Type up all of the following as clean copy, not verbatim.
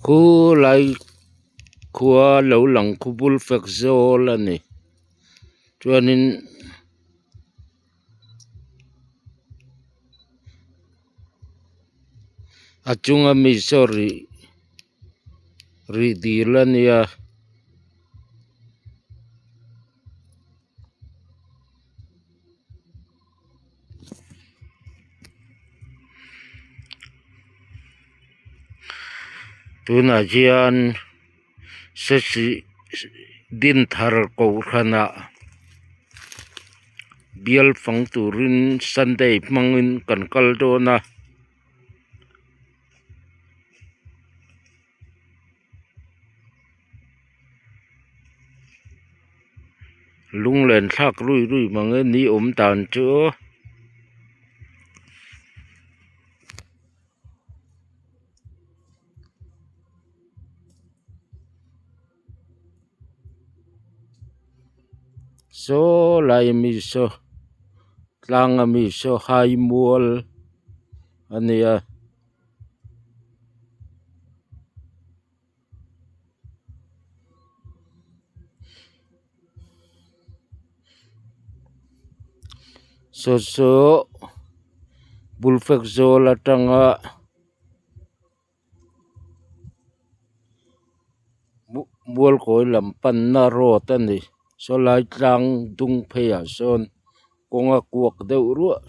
Khulai khua lo lang khu bul fek zawl a ni chuanin a chunga mi saw rih rih dil a nia. Tunah hian sesih dinthar kohhranah bial fang turin sunday hmangin kan kal dawn a. Lunglen thlak rui rui mang e ni awm dan chu aw. Saw lai ami saw tlang ami saw hai mual a nia. Saw saw bulfek zawl atanga mualkawi lam panna road a ni saw lai tlang dung pheiah sawn kawng a kuak deuh ruah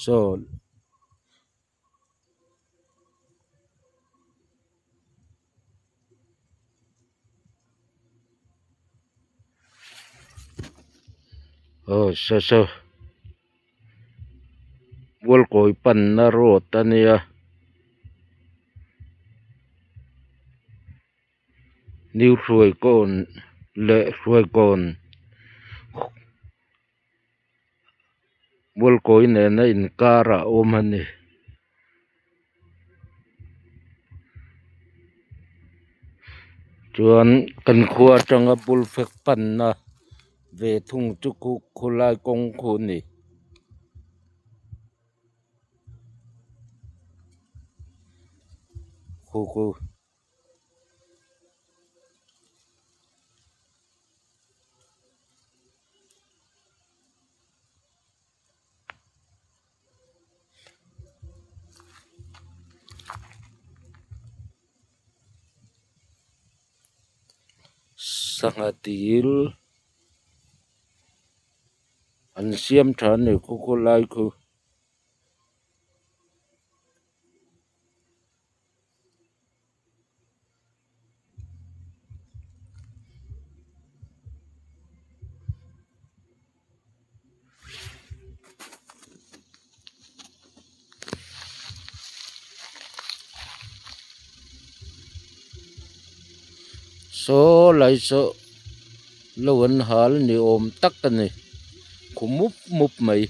saw. Aw saw saw Mualkawi panna road a nia New Hruaikawn leh Hruaikawn. Mualkawi nena inkarah a awm a ni. Chuan kan khua atanga bul fek panna ve thung chu khu khulai kawng khu a ni. Khu khu. Sangha dil an siam tha a ni khu khawlai khu. Saw lai saw lo an hal ni awm tak a ni khu mup mup mai.